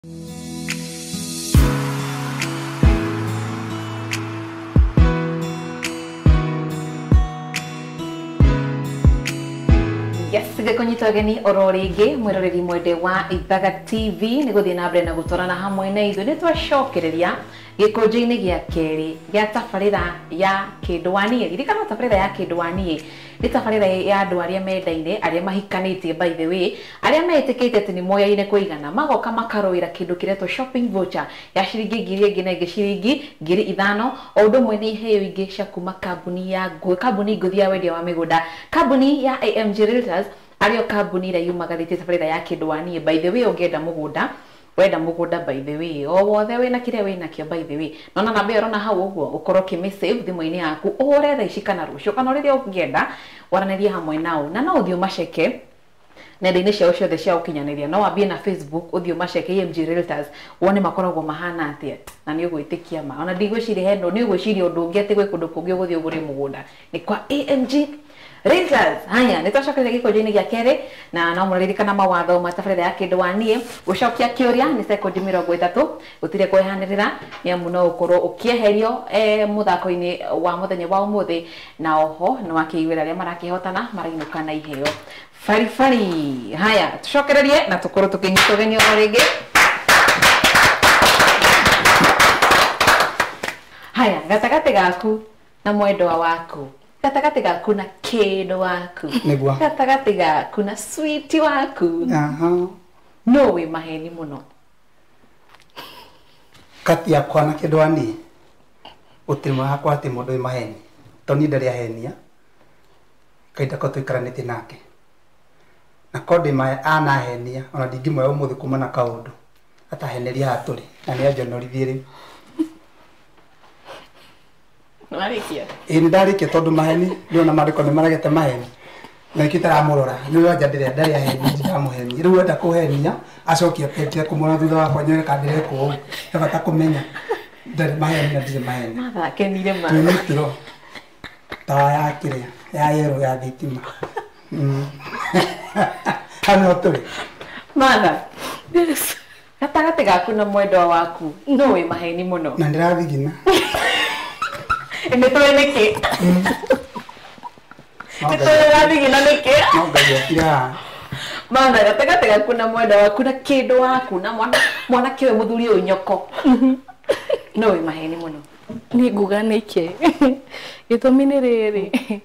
Yes, gĩkũnyita ũgeni oro rĩngĩ mwĩroreri mwende wa Ithaga TV nĩ gũthiĩ na mbere na gũtwarana hamwe na ithuĩ. Nĩ twacokereria gĩkũnjo-inĩ gĩa kerĩ gĩa tabarĩra ya Kĩndũ wa Niĩ. Ririkana tabarĩra ya Kĩndũ wa Niĩ nĩ tabarĩra ya andũ arĩa mendaine, arĩa mahikanĩtie, by the way, arĩa metĩkĩte atĩ nĩ moyaine kũigana, magoka makarũĩra kĩndũ kĩretwo shopping voucher ya ciringi ngiri ĩngĩ na ĩngĩ, ciringi 5,000, o ũndũ ũmwe nĩ iheo ingĩ cia kuma kambuni ya kambuni ngũthi ya wendia wa mĩgũnda, kambuni ya AMG Realtors, arĩo kambuni ĩrĩa yumagarĩtie tabarĩra ya Kĩndũ wa Niĩ. By the way, ũngĩenda mũgũnda, wenda mũgũnda, by the way, o wothe wĩna kĩrĩa wĩnakĩo, by the way, nona namba ĩyo ũrona hau ũguo, ũkorwo ũkĩmĩ-save thimũ-inĩ yaku, ũhũre thaa ici kana rũciũ kana rĩrĩa ũngĩenda waranĩrie hamwe nao, na no ũthiĩ ũmaceke nenda-inĩ ciao ciothe cia ũkinyanĩria. No wambie na Facebook, ũthiĩ ũmaceke AMG Realtors, wone makoragwo mahana atĩa, na nĩ ũgwĩtĩkia ma ona ndigwĩciria heno nĩ ũgwĩciria ũndũ ũngĩ atĩ gwĩ kũndũ kũngĩ ũgũthiĩ ũgũre mũgũnda nĩ kwa AMG Realtors. Haya, nĩ twacokereria gĩkũnjo-inĩ gĩa kerĩ, na no mũraririkana mawatho ma tabarĩra ya Kĩndũ wa Niĩ. Gũcokia kĩũria nĩ sekondi 30, gũtirĩ kwehanĩrĩra, nĩ amu no ũkorwo ũkĩeherio mũthako-inĩ wa mũthenya wa ũmũthĩ, na oho nĩ wakĩiguĩra arĩa marakĩhotana marainũka na iheo baribari. Haya, tucokererie na tũkorwo tũkĩnyita ũgeni oro rĩngĩ. Haya, gatagatĩ gaku na mwendwa waku, gatagatĩ gaku na kĩndũ waku, Nĩguo. gatagatĩ gaku na sweet waku, no wĩ maheni mũno? Kati yakwa na kĩndũ wa niĩ gũtirĩ hakwa atĩ mũndũ wĩ maheni, tondũ niĩ ndarĩ ahenia kahinda ko tũikaranĩtie nake, na ko ndĩ anahenia ona ndingĩmuoya ũmũthĩ kuma na kaũndũ ataheneria haha tũrĩ, na nĩ anjonorithie rĩu. Nĩwarĩkia? Ĩĩ, nĩ ndarĩkia, tondũ maheni ndĩrona maandĩko nĩ maregete maheni, na nĩkĩo itaramũrora nĩ wanja ndarĩ ahenia, ndamũhenia rĩu enda kũhenia acokie atendire kũmũrora thutha wakwa nyone kana ndĩrekwo ũũ. He bata kũmenya ndarĩ maheni na ndirĩ maheni. Martha akenire ma. Twĩ mĩtiro tawa ya kĩrĩa ya yerũ ya thitima. Hau nĩho tũrĩ. Martha, Yes. gatagatĩ gaku na mwendwa waku no wĩ maheni mũno? Na ndĩrathigina. Nĩ tũĩ nĩkĩ, nĩ tũĩ ũrathigina nĩkĩ. No Ngai okire haha. Martha, gatagatĩ gaku na mwendwa waku na kĩndũ waku na mwana mwanake ũyũ, mũthuri ũyũ nyoko, no wĩ maheni mũno? Niĩ nguga nĩkĩ, gĩtũmi nĩ rĩrĩ,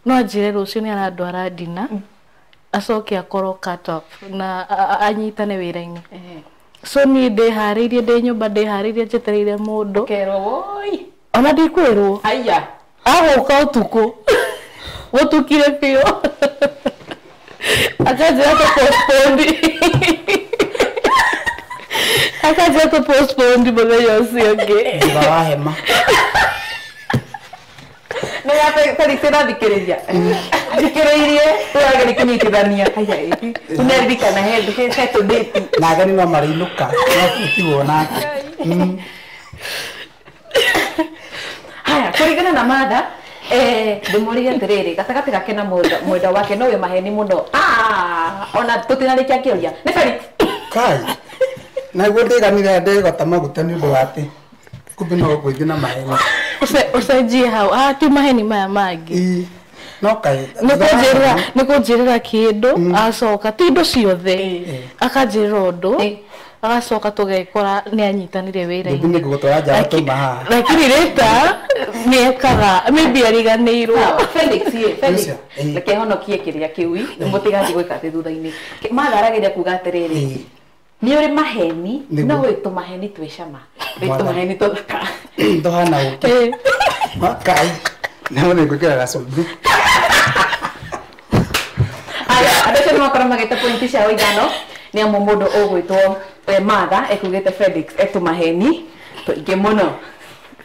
no anjĩre rũciũ nĩ arandwara ndina, acoke akorwo cut off na anyitane wĩra-inĩ, so niĩ ndĩharĩirie, ndĩ nyũmba ndĩharĩirie njetereire mũndũ. Kerwo woi. Ona ndikwĩrwo. Aya. Agũka ũtukũ gũtukire biũ, akanjĩra tũ postpone, akanjĩra tũ postpone mũthenya ũcio ũngĩ. Thutha wa hema. Nĩ Felix ĩrathikĩrĩria thikĩrĩirie, tũrageria kũnyitithania. Aya, nĩririkana he tũndĩti. Na ageni no marĩinũka no tũtigwo nake. Haya, kũringana na Martha, ndĩmũrie atĩrĩrĩ, gatagatĩ gake na mwendwa wake no wĩ maheni mũno? Ah, ona tũtinarĩkia kĩũria nĩ Felix. Kai naguo ndĩganire ndĩgota maguta nĩ ũndũ wa atĩ kumbe no gũithiĩ na maheni. Ũcenjie hau. Ah, ti maheni maya mangĩ. Ii, no kaĩ Nĩ kũnjĩrĩra kĩndũ, acoka ti indo ciothe, akanjĩrĩra ũndũ, agacoka tũgekora nĩ anyitanire ndũmbi wĩra-inĩ. Nĩ ngũgũtwara nja watũma haha. Lakini rĩta nĩ ekaga maybe ariganĩirwo. Sawa, Felix ye, Felix. Ũcio, ĩĩ. Reke honokie kĩrĩa kĩu mũtigathiĩ gwĩka atĩ thutha-inĩ. Martha arageria kuga atĩrĩrĩ, nĩ ũrĩ maheni, Nĩguo. no wĩ tũmaheni twĩ cama, wĩ Mwathani. tũmaheni tũthaka. Tũhana ũkĩ kai nao nĩ ngwĩkĩra gacumbĩ. Aya, andũ acio nĩ makorwo magĩte pointi ciao 5, nĩ amu mũndũ ũgwĩtwo Martha ekugĩte Felix etũmaheni tũingĩ mũno.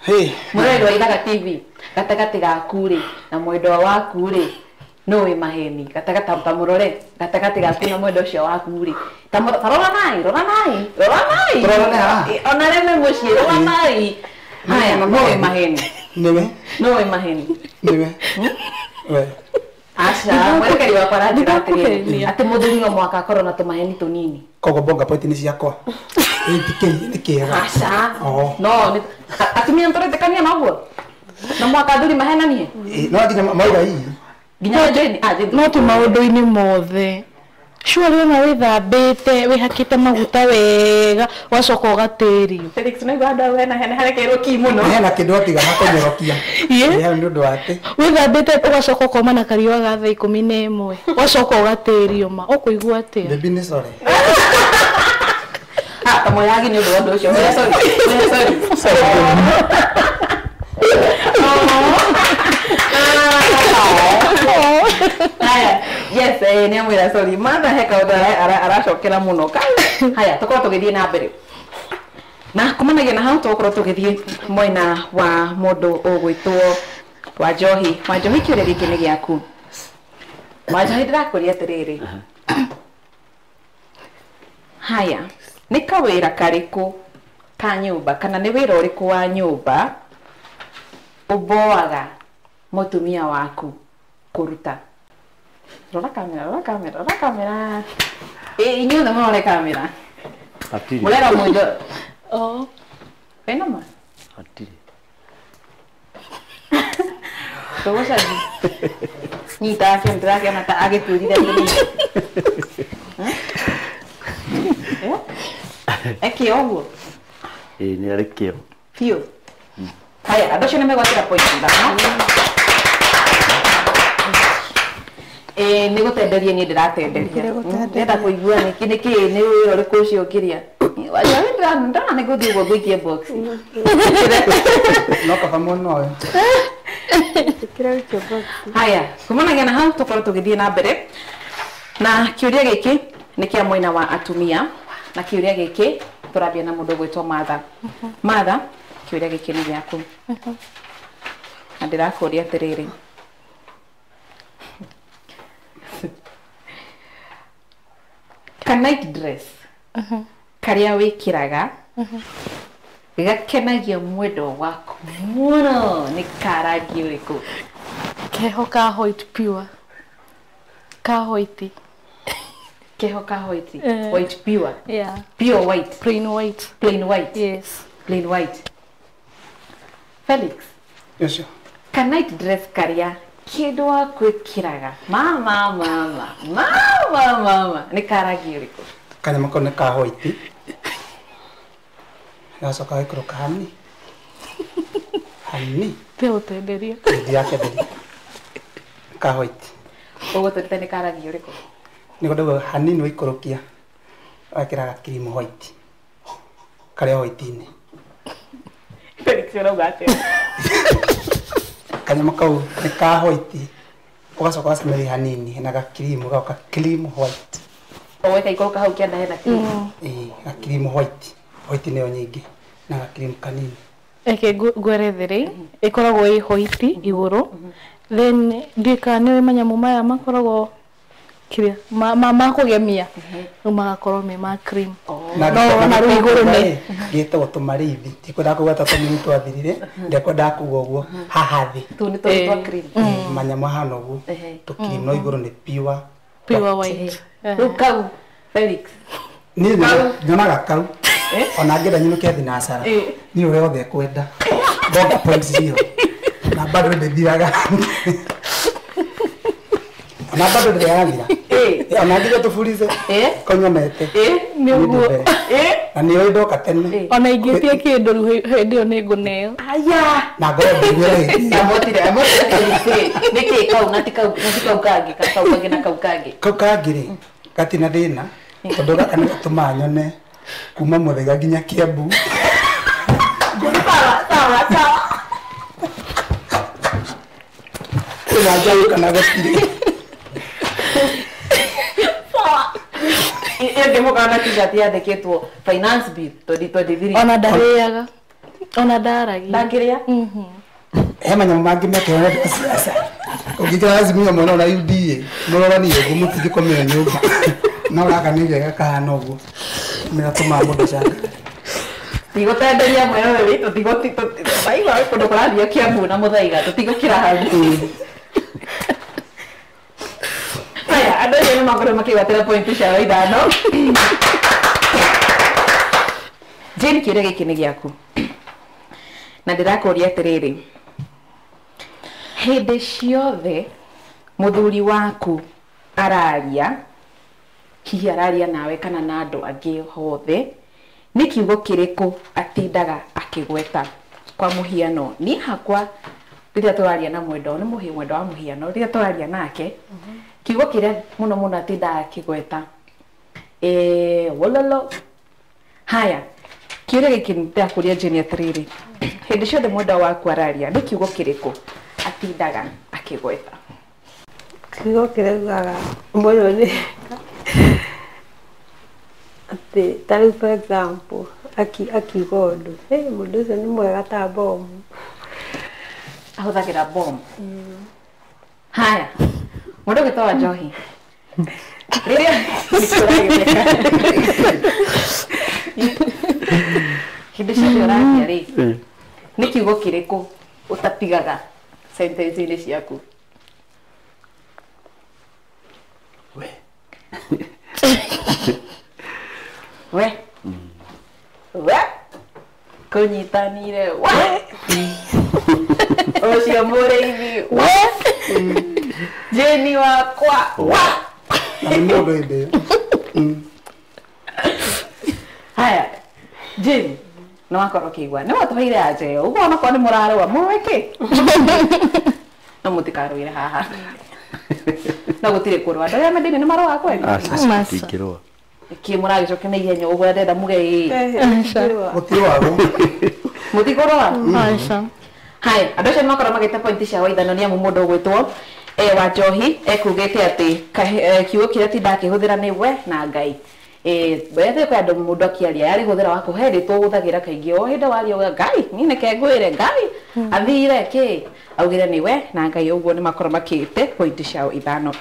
Hey. Mwĩroreri wa Ithaga TV, gatagatĩ gaku rĩ na mwendwa waku rĩ, no wĩ maheni? Gatagatĩ ta mũrore, gatagatĩ gaku na mwendwa ũcio waku rĩ, ta roranai, roranai, roranai. Tũrorane haha? Ona arĩa me mũciĩ, roranai. Haya, no wĩ maheni? Nĩwe. No wĩ maheni? Nĩwe we. Aca, mwerekeri wakwa aranjĩra atĩrĩrĩ, Ndĩrakũhenia. atĩ mũthuri no mũhaka akorwo na tũmaheni tũnini. Koguo bonga pointi nĩ ciakwa. Ĩtikĩ nĩ kĩega. Aca. Oh. No, atumia nĩtũretĩkania na ũguo. Na mwaka athuri mahenanie. No nginya mauga hii. Nginya Jane, ah Jane. No ti maũndũ-inĩ mothe. Sure wona wĩthambĩte wĩhakĩte maguta wega wacoka ũgatĩrio. Felix no igua andũ hena hena harekerwo ki mũno. Hena kĩndũ atiga hakũnyorokia. Ĩĩ. Nĩ ũndũ wa atĩ. Wĩthambĩte ũgacoka ũkoma na kariũa ga thaa 11 wacoka ũgatĩrio ma ũkũigua atĩa? Baby nĩ sorry. Ah, tamoyagi nĩ ũndũ wa ũndũ ũcio. Oya sorry. Oya sorry. Sorry. Haya, yes, nĩ amwĩra sorry. Martha he kaũndũ aracokera mũno. Haya, tũkorwo tũgĩthiĩ na mbere. Na kumanagia na hau tũgũkorwo tũgĩthiĩ mwena wa mũndũ ũgwĩtwo Wanjohi. Wanjohi kĩũria gĩkĩ nĩ gĩaku. Wanjohi ndĩrakũria atĩrĩrĩ. Haya, nĩ kawĩra karĩkũ ka nyũmba kana nĩ wĩra ũrĩkũ wa nyũmba ũmboaga mũtumia waku kũruta? Rora kamera, rora kamera, rora kamera. Inyuothe mũrore kamera. Hatirĩ. Mũrera mũndũ. Oh. Wĩna ma? Hatirĩ. Tũgũcaji. Nyita acio ndĩrakĩona ta agĩturire atĩrĩrĩ. Eke ũguo? Ĩĩ nĩ arĩ kĩo. Biũ. Haya, andũ acio nĩ megwatĩra point ithano. Nĩ gũtenderia niĩ ndĩratenderia. Ndĩrenda kũigua nĩkĩ nĩkĩ nĩ wĩra ũrĩkũ ũcio ũngĩrĩa. Ndona nĩ ngũthiĩ ũguo ngũikie box. No kaba mũno ũyũ. Haya, kumanagia na hau tũkorwo tũgĩthiĩ na mbere. Na kĩũria gĩkĩ nĩ kĩa mwena wa atumia na kĩũria gĩkĩ tũrambia na mũndũ ũgwĩtwo Martha. Martha, kĩũria gĩkĩ nĩ gĩaku. Na ndĩrakũria atĩrĩrĩ. Ka night dress karĩa wĩkĩraga gakenagia mwendwa waku mũno nĩ ka rangi ũrĩkũ? Keho ka white pure. Ka white. Keho ka white. White pure. Yeah. Pure white. Plain white. Plain white. Yes. Plain white. Felix. Yes. Ka night dress karĩa kĩndũ waku ĩkĩraga mama mama mama mama nĩ ka rangi ũrĩkũ? Kanyamũ kau nĩ ka white. Gacoka gagĩkĩrwo hani. Hani. Ndĩgũtenderia. Ndirakenderia. Ka white. Ũgũtũrĩte nĩ ka rangi ũrĩkũ? Nĩguo ndauga hanini waikũrũkia wekĩra gakirimu white. Karĩa white-inĩ. Felix ũrauga atĩa? Kanyamũ kau nĩ ka white ũgacoka ũgacameria hanini na gakirimu gagoka cream white. Ũgũĩka hau kĩanda hena cream. Ĩĩ, gakirimu white. White nĩyo nyingĩ na gakirimu kanini. Eke ngwerethere ĩkoragwo ĩ white igũrũ. Then ndiũĩ kana nĩũĩ manyamũ maya makoragwo kĩrĩa ma kũgemia rĩu magakorwo me ma cream. Na No ona rĩu igũrũ nĩ gĩtagwo tũmarĩithi. Ndikwendaga kũgweta tũnini twathirire, ndekwendaga kuga ũguo haha thĩ. Tũu nĩ tũu twa cream. Manyamũ mahana ũguo tũkirimu no igũrũ nĩ pure pure white. Rĩu kau Felix. Niĩ nyonaga kau. Ona ngĩenda nyinũke thinacara. Niĩ ũrĩa wothe ekwenda. Bonga point zero. Na bado ndĩthiraga. Ona bado ndĩrathira. Ona ngĩja tũburize. Konyonete. Nĩguo. Na nĩũĩ ndoka tene. Ona ingĩtia kĩndũ rĩu hĩndĩ ĩyo nĩ ngũneo. Aya. Na ngorwo ndiguĩra. Amotire, amotire. Nĩkĩ kau na ti kau kangĩ, kau kangĩ na kau kangĩ. Kau kangĩ rĩ, gatina thĩna tondũ gaka nĩ gatũmaga nyone kuma Mũthaiga nginya Kiambu. Sawa, sawa, sawa. Kwĩna njaũ kana gũtirĩ. Sawa. Ĩyo ngĩmũkana t-shirt yandĩkĩtwo Finance Bill 2023. Ona ndarĩaga. Ona ndaragia. Ndangĩrĩa? He manyamũ mangĩ mekĩrwo nĩ andũ a siasa. Ũngĩkĩra Azimio mwena na UDA, mũroranie ũguo mũtingĩkomera nyũmba. No gaka nĩ kega kahana ũguo. Nĩ gatũmaga mũndũ acangarare. Tigũtenderia mweroreri, tũtigũtaigua kũndũ kũrathiĩ Kiambu na Mũthaiga, tũtigũkĩra hau. Haya, andũ acio nĩ makorwo makĩgwatĩra point ciao ithano. Jane kĩũria gĩkĩ nĩ gĩaku na ndĩrakũria atĩrĩrĩ, hĩndĩ ciothe mũthuri waku araria, hihi araria nawe kana na andũ angĩ hothe, nĩ kiugo kĩrĩkũ atindaga akĩgweta? Kwa mũhiano, niĩ hakwa rĩrĩa tũraria na mwendwa, nĩ mũhi mwendwa wa mũhiano, rĩrĩa tũraria nake kiugo kĩrĩa mũno mũno atindaga akĩgweta wololo. Haya, kĩũria gĩkĩ ndĩrakũria Jane atĩrĩrĩ, hĩndĩ ciothe mwendwa waku araria, nĩ kiugo kĩrĩkũ atindaga akĩgweta? Kiugo kĩrĩa augaga mũno nĩ atĩ ta rĩu for example akiuga ũndũ, "Hey, mũndũ ũcio nĩ mwega ta bomu." Ahũthagĩra bomu. Haya, mũndũ ũgĩtwo wa njohi, rĩrĩa hĩndĩ ciothe ũraria rĩ, nĩ kiugo kĩrĩkũ ũtatigaga sentence-inĩ ciaku? We. We. We. Kũnyitanire we. Ũcio mũrĩithi we. Jane wakwa wa. Na nĩ mũndũ hĩndĩ ĩyo. Haya, Jane, no wakorwo ũkĩigua nĩ watũheire anja ĩyo, ũguo onakorwo nĩ mũrarũa mũrũe kĩ? No mũtikarũire haha. No gũtirĩ kũrũa, andũ arĩa mendini nĩ marũaga kweli? Aca, tingĩrũa. Kĩ mũragĩcokia na ihenya ũguo ndĩrenda muge ĩĩ? Gũtirũagwo. Mũtikũrũa? Aca. Haya, andũ acio nĩmakorwo magĩte pointi ciao ithano nĩ amu mũndũ ũgwĩtwo wa njohi ekugĩte atĩ kiugo kĩrĩa tindaga akĩhũthĩra nĩ we na Ngai. Wethe kwĩ andũ mũndũ akĩaria yarĩ hũthĩra wa kũhe rĩtwa ũhũthagĩra kaingĩ o hĩndĩ waria uga Ngai niĩ nĩke ngwĩre Ngai athire kĩ augire nĩ we na Ngai, ũguo nĩ makorwo makĩte pointi ciao ithano.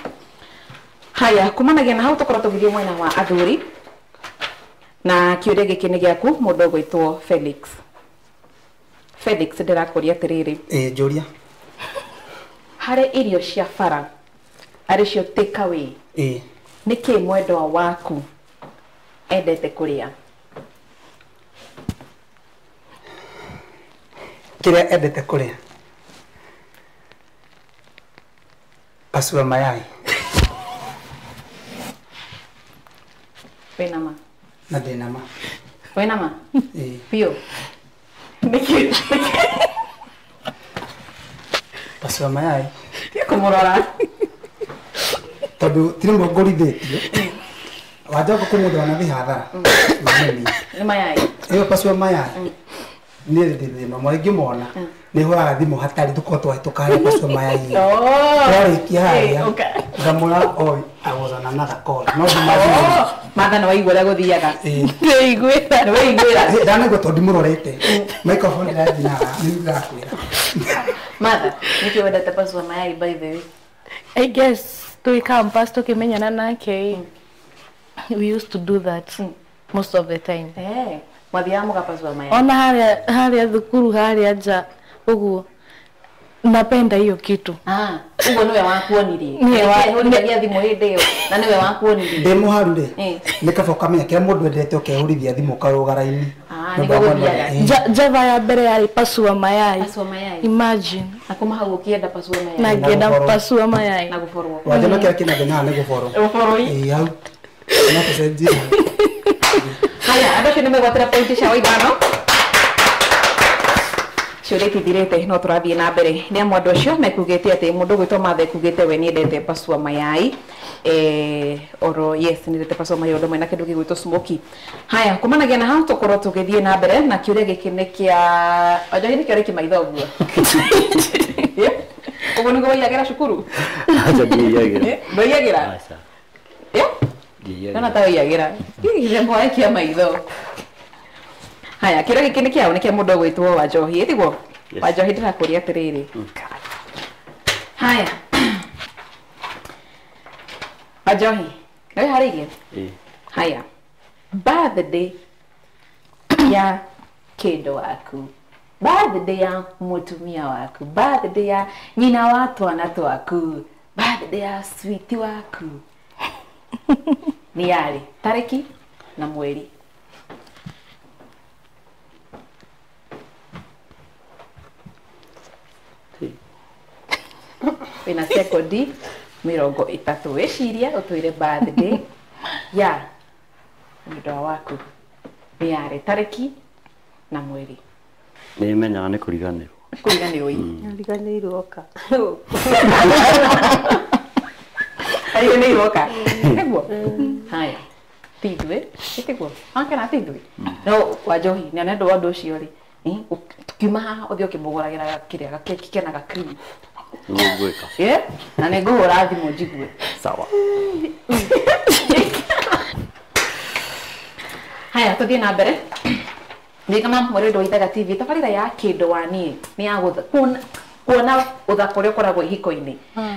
Haya, kumanagia na hau tũkorwo tũgĩthiĩ mwena wa athuri na kĩũria gĩkĩ nĩ gĩaku mũndũ ũgwĩtwo Felix. Felix, ndĩrakũria atĩrĩrĩ, Njũria. Harĩ irio cia bara arĩ cio take away, nĩkĩ mwendwa waku endete kũrĩa? Kĩrĩa endete kũrĩa? Pasua mayai. Wĩna ma? Na ndĩna ma. Wĩna ma? Ĩĩ. Biũ. Nĩkĩ? Pasua mayai. Kũmũrora. Tondũ ti rĩmwe ngũrithĩtio. Wanja kwĩ mũndũ wanathiĩ hathara. Nĩ mayai. Ĩyo pasua mayai. Niĩ ndĩ thĩna ũmwe ingĩmona nĩ hũraga thimũ hatarĩ tũkorwo twahĩtũka harĩa pasua mayai. Twarĩkia harĩa ngamũra oi I was on another call. No ndimagĩrĩire. Matha nĩ waigua ũrĩa gũthiaga. Ndĩiguĩra. Nĩ waiguĩra. Ndanaigua tondũ ndimũrorete. Microphone ĩrathiĩ na haha, nĩ ndĩrakwĩra. Matha, nĩkĩ wendete pasua mayai by the way? I guess tũĩ campus tũkĩmenyana nake, we used to do that most of the time. Mwathiaga mũgapasua mayai? Ona harĩa thukuru harĩa nja ũguo napenda hiyo kitu. Ũguo nĩwe wakuonirie. Nĩwe thimũ hĩndĩ ĩyo na nĩwe wakuonirie. Ndĩ mũharu rĩ, nĩ kaba ũkamenya kĩrĩa mũndũ endete ũkehũrithia thimũ ũkarũga raini. Java ya mbere yarĩ pasua mayai. Pasua mayai. Imagine. Na kuma hau ũkĩenda pasua mayai. Na ngĩenda pasua mayai. Na gũborwo. Wanja no kĩrĩa kĩna thĩna nĩ gũborwo. Gũborwo. Ĩĩ hau. No tũcenjie. Haya, andũ acio nĩ megwatĩra pointi ciao ithano. Ciũria itithirĩte no tũrathiĩ na mbere. Nĩ amu andũ acio mekugĩte atĩ mũndũ ũgwĩtwo Matha ekugĩte we nĩendete pasua mayai. Oro yes nĩendete pasua mayai ũndũ ũmwe na kĩndũ gĩgwĩtwo smoky. Haya, kumanagia na hau tũkorwo tũgĩthiĩ na mbere na kĩũria gĩkĩ nĩ kĩa Wanjohi, nĩ kĩũria kĩmaitho ũguo. Ũguo nĩguo waiyagĩra cukuru? Aca, ndiiyagĩra. Ndũiyagĩra? Aca. Ndona ta waiyagĩra. Gĩkĩ mwae kĩa maitho. Haya, kĩũria gĩkĩ nĩ kĩao, nĩ kĩa mũndũ ũgwĩtwo Wanjohi, ĩtiguo? Wanjohi, ndĩrakũria atĩrĩrĩ. Haya. Wanjohi, nĩ wĩharĩirie? Ĩĩ. Haya. Birthday ya kĩndũ waku, birthday ya mũtumia waku, birthday ya nyina wa twana twaku, birthday ya sweet waku. Nĩ yarĩ tarĩki na mweri? Wĩna sekondi 30 wĩcirie ũtwĩre birthday ya mwendwa waku nĩ yarĩ tarĩki na mweri. Nĩ menyaga nĩ kũriganĩrwo. Kũriganĩrwo ii. Riganĩirwo ka. Ariganĩirwo ka. Nĩguo. Haya. Ti ithuĩ, ĩtiguo. Kana ti ithuĩ. No wa Njohi nĩ nĩ ũndũ wa ũndũ ũcio rĩ, tukiuma haha ũthiĩ ũkĩmũgũragĩra kĩrĩa gakeki kena ga cream. Nĩguo ngwĩka. Na nĩ ngũhũra thimũ njigue. Sawa. Haya tũthiĩ na mbere. Nĩ kama mwĩrĩ wa Ithaga TV tabarĩra ya kĩndũ wa niĩ nĩ ya kuona ũthaka ũrĩa ũkoragwo ihiko-inĩ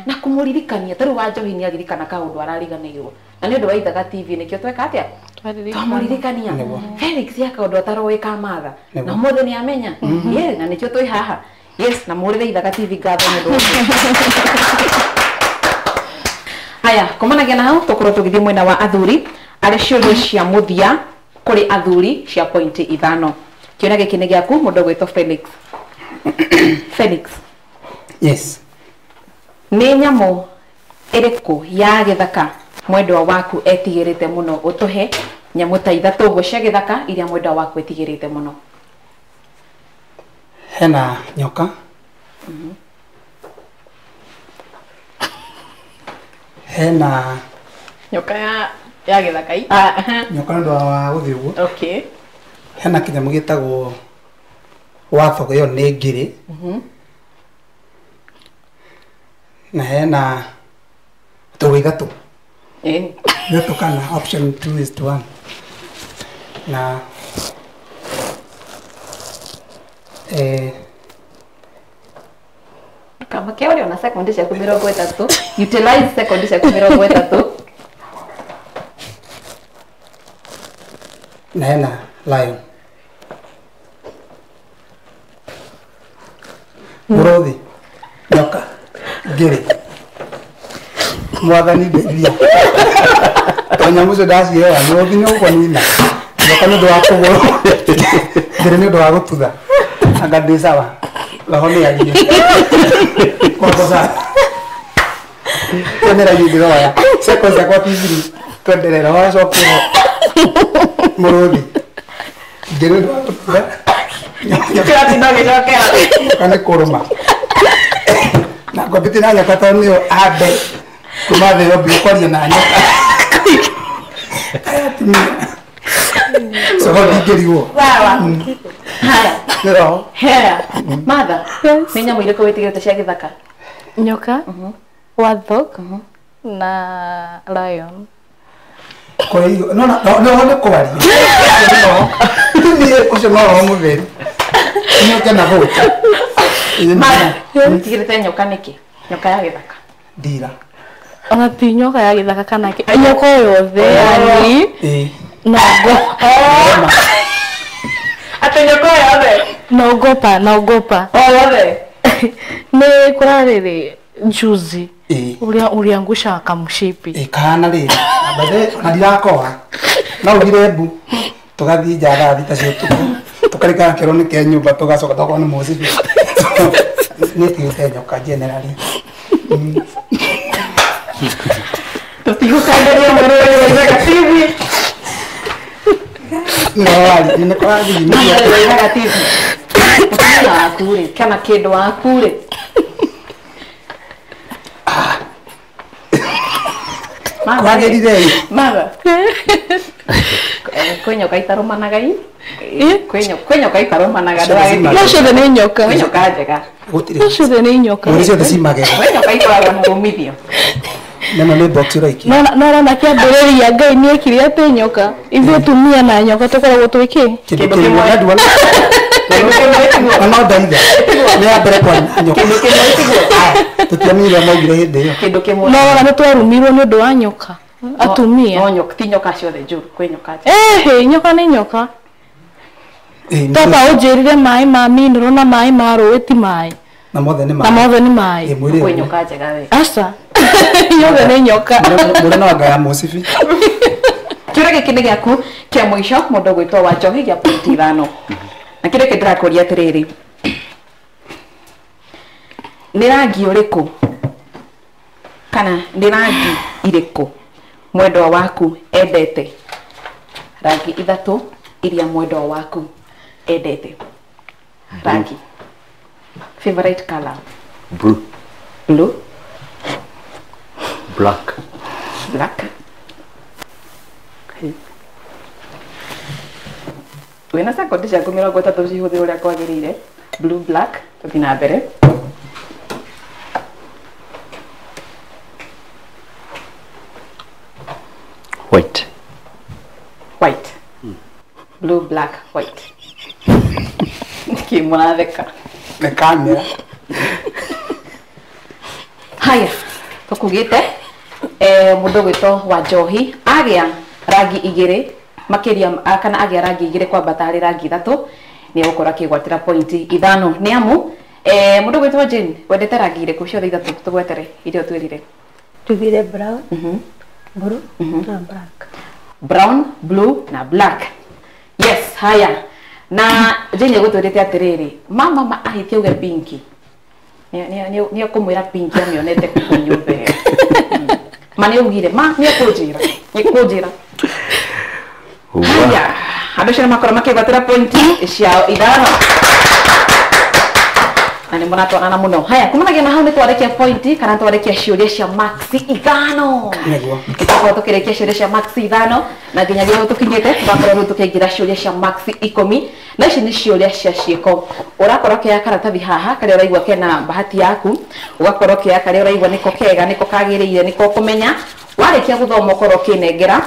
na kũmũririkania ta rĩu wa Njohi nĩ aririkana kaũndũ arariganĩirwo na nĩ ũndũ wa Ithaga TV nĩkĩo tweka atĩa twamũririkania Felix ya kaũndũ ataroĩ ka Martha na ũmũthĩ nĩ amenya yeah, na nĩkĩo twĩ haha. Yes, na mũhũrĩre Ithaga TV ngatho nĩ ũndũ ũcio. Haya, kumanagia na hau tũkorwo tũgĩthiĩ mwena wa athuri arĩ ciũria cia mũthia kũrĩ athuri cia pointi 5. Kĩũria gĩkĩ nĩ gĩaku mũndũ ũgwĩtwo Felix. Felix. Yes. Nĩ nyamũ ĩrĩkũ ya gĩthaka mwendwa waku etigĩrĩte mũno? Ũtũhe nyamũ ta 3 ũguo cia gĩthaka iria mwendwa waku etigĩrĩte mũno. Hena nyoka. Hena nyoka ya gĩthaka i. Nyoka nĩ ũndũ wa gũthiĩ ũguo. Okay. Hena kĩnyamũ gĩtagwo wathogo, ĩyo nĩ ngĩrĩ. Na hena tũgũ 3. 3 kana option 2 is to 1. Na kama kĩũria ona sekondi ciaku 30, utilize sekondi ciaku 30. Na hena lion. Mũrũthi, nyoka, ngĩrĩ. Mwathani ndeithia. To nyamũ icio ndacioya, mũrũthi nĩ ũkũnina. Nyoka nĩ ũndũ wa kũgũrũ. Ngĩrĩ nĩ ũndũ wa gũtutha. Anga ndĩ sawa. Roho nĩ yarie. Kwakosa. Twenera ndĩroya. Sekondi ciakwa ti thiru. Twenderera wacokerwo. Mũrũthi. Ngĩrĩ nĩ ũndũ wa gũtutha. Kĩratinda gĩcokera. Nyoka nĩ kũrũma. Na ngwambĩtie na nyoka tondũ nĩyo ambe kuma thĩ yombi ũkwaria na nyoka. Aya atumia. Coho ndingĩrigwo. Sawa. Haya. Nĩ roho. Haya. Martha, nĩ nyamũ irĩkũ wĩtigĩrĩte cia gĩthaka? Nyoka, warthog na lion. Kwa hiyo no no no nĩ kwaria. Niĩ ũcio no roho mũtheri. Nyoka na gũta. Martha, wĩtigĩrĩte nyoka nĩkĩ? Nyoka ya gĩthaka. Ndira. Ona ti nyoka ya gĩthaka kana kĩ. Nyoka o yothe yani. Naogopa. Atĩ nyoka o yothe? Naogopa, naogopa. O yothe? Nĩ kũrarĩrĩ juzi. Ũrĩa uliangusha kamshipi. Kahana rĩrĩ. Bathe na ndirakoha. No ugire mbu. Tũgathiĩ nja thaa 6 cia ũtukũ. Tũkarĩka kĩro nĩ kĩa nyũmba tũgacoka tokorwo nĩ mũcibi. Nĩ tigĩte nyoka generally. Tũtigũkanderia mwĩrĩ wa Ithaga TV. No, nĩ kũrathiĩ. Mwĩrĩ wa Ithaga TV. Mũtumia waku rĩ, kana kĩndũ waku rĩ. Kwagĩrire. Martha. Kwĩ nyoka itarũmanaga i? Kwĩ nyoka itarũmanaga ndũgagĩtige. No ciothe nĩ nyoka. Kwĩ nyoka njega. Gũtirĩ. No ciothe nĩ nyoka. Mwĩrĩ ciothe ci magego. Kwĩ nyoka ikoragwo na umithio. Neno nĩ box ũraikia. No rona kĩambĩrĩria Ngai nĩ ekire atĩ nyoka. Ithuĩ atumia na nyoka tũkoragwo twĩ kĩ? Kĩndũ kĩmwe. Na no ndaitha. Nĩ ya mbere kwaria na nyoka. Kĩndũ kĩmwe tiguo. Tũtiamenyire maugire hĩndĩ ĩyo. Kĩndũ kĩmwe. No rona nĩ twarumirwo nĩ ũndũ wa nyoka. Atumia. No nyoka ti nyoka ciothe njũru, kwĩ nyoka njega. Nyoka nĩ nyoka. Toka ũnjĩrire maĩ ma mineral na maĩ ma rũĩ ti maĩ. Na mothe nĩ maĩ. Na mothe nĩ maĩ. Kwĩ nyoka njega we. Aca. Yothe nĩ nyoka. Mũrĩ no anga ya mũcibi. Kĩũria gĩkĩ nĩ gĩaku kĩa mũico mũndũ ũgwĩtwo wa Njohi gĩa pointi 5. Na kĩrĩa kĩndĩrakũria atĩrĩrĩ. Nĩ rangi ũrĩkũ kana nĩ rangi irĩkũ mwendwa waku endete? Rangi ithatũ iria mwendwa waku endete. Rangi. Favorite color. Blue. Blue. Black. Black. Wĩna sekondi ciaku 30 cihũthĩre ũrĩa kwagĩrĩire. Blue, black, tũthiĩ na mbere. White. White. Blue, black, white. Nĩkĩ mũratheka? Nĩ kamera. Haya, tũkugĩte mũndũ gwĩtwo wa Njohi agĩa rangi igĩrĩ makĩria kana agĩa rangi igĩrĩ kwambata harĩ rangi ithatũ nĩ egũkorwo akĩgwatĩra pointi 5. Nĩ amu mũndũ gwĩtwo Jane, wendete rangi irĩkũ ciothe ithatũ tũgwetere iria ũtwĩrire? Tugire brown, blue na black. Brown, blue na black. Yes, haya. Na Jane egũtwĩrĩte atĩrĩrĩ, mama ahĩtie auge pinki. Nĩ ekũmwĩra pinki amĩonete kũu nyũmba ĩyo. Ma nĩ augire, ma nĩ ekũnjĩra, nĩ ekũnjĩra. Haya, andũ acio nĩ makorwo makĩgwatĩra pointi ciao 5. Na nĩ mũratwarana mũno. Haya, kumanagia na hau nĩ twarĩkia pointi kana twarĩkia ciũria cia maxi 5. Nĩguo. Tũkorwo tũkĩrĩkia ciũria cia maxi 5 na nginyagia hau tũkinyĩte tũgakorwo rĩu tũkĩingĩra ciũria cia maxi 10. Na ici nĩ ciũria cia ciĩko. Ũrakorwo ũkĩoya karatathi haha karĩa ũraigua kena bahati yaku, ũgakorwo ũkĩoya karĩa ũraigua nĩko kega, nĩko kagĩrĩire, nĩko ũkũmenya. Warĩkia gũthoma ũkorwo ũkĩnengera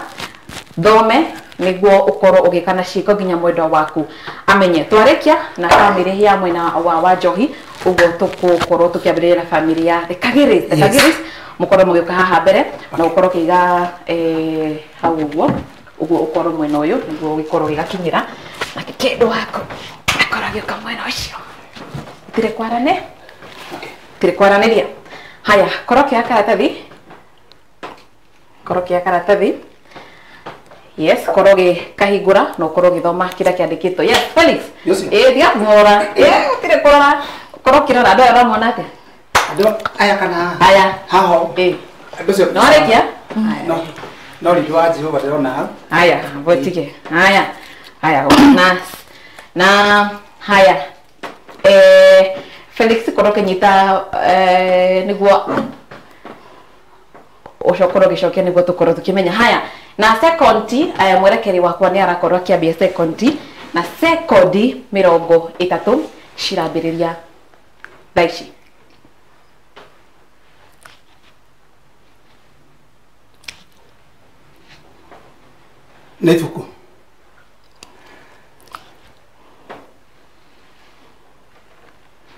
thome nĩguo ũkorwo ũgĩka na ciĩko nginya mwendwa waku amenye. Twarĩkia na bamĩrĩ ya mwena wa Njohi, ũguo tũgũkorwo tũkĩambĩrĩria na bamĩrĩ ya The Kagiris. The Kagiris mũkorwo mũgĩũka haha mbere na ũkorwo ũkĩiga hau ũguo, ũguo ũkorwo mwena ũyũ nĩguo ũgĩkorwo ũgĩgakinyĩra nake kĩndũ waku akorwo agĩũka mwena ũcio. Tirĩ kwarane, tirĩ kwaranĩria. Haya, korwo ũkĩoya karatathi, korwo ũkĩoya karatathi. Yes, korwo ũgĩkahingũra na ũkorwo ũgĩthoma kĩrĩa kĩandĩkĩtwo. Yes, Felix. Tiga kũrora. Gũtirĩ kũrora. Korwo ũkĩrora andũ aya ũramona atĩa? Andũ aya kana aya haha. Andũ acio. No warĩkia? No. No riri wa Jehova ndĩrona hau. Haya, gũtige. Haya. Haya, na haya. Felix korwo ũkĩnyita nĩguo ũcokorwo ũgĩcokia nĩguo tũkorwo tũkĩmenya. Haya, na sekondi mwerekeri wakwa nĩ arakorwo akĩambia sekondi na sekondi 30 cirambĩrĩria thaa ici. Nĩ ibuku.